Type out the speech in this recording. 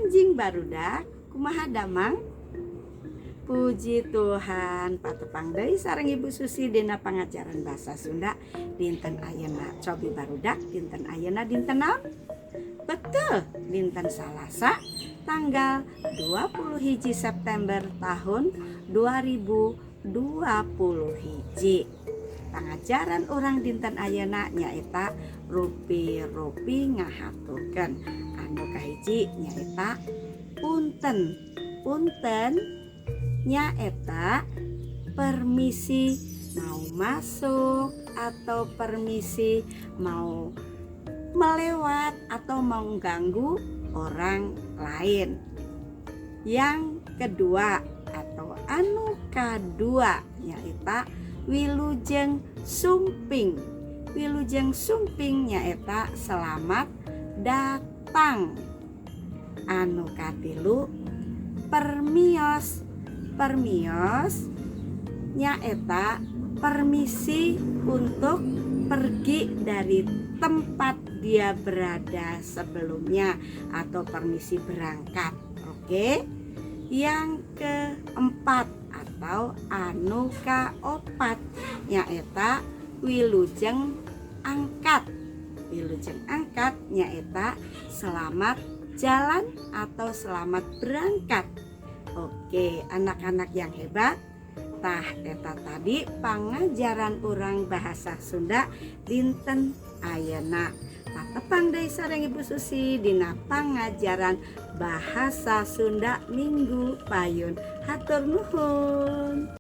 Enjing, barudak, kumaha damang? Puji Tuhan, patepang deui sareng Ibu Susi dina pangajaran bahasa Sunda dinten ayeuna. Cobi, barudak, dinten ayeuna dinten naon? Betul, dinten Salasa, tanggal 20 hiji September tahun 2020 hiji. Pangajaran urang dinten ayeuna nyaeta rupi-rupi ngahaturkeun. Anu kahiji nyaeta punten. Punten nyaeta permisi mau masuk atau permisi mau melewat atau mau ganggu orang lain. Yang kedua atau anu kadua nyaeta wilujeng sumping. Wilujeng sumping nyaeta selamat datang. Anu katilu, permios. Permios nyaeta permisi untuk pergi dari tempat dia berada sebelumnya atau permisi berangkat. Oke. Yang keempat atau anu kaopat nyaeta wilujeng angkat. Wilujeng angkat nyaeta selamat jalan atau selamat berangkat. Oke, anak-anak yang hebat. Tah, eta tadi pangajaran urang bahasa Sunda dinten ayeuna. Patepang deui sareng Ibu Susi dina pangajaran bahasa Sunda minggu payun. Hatur nuhun.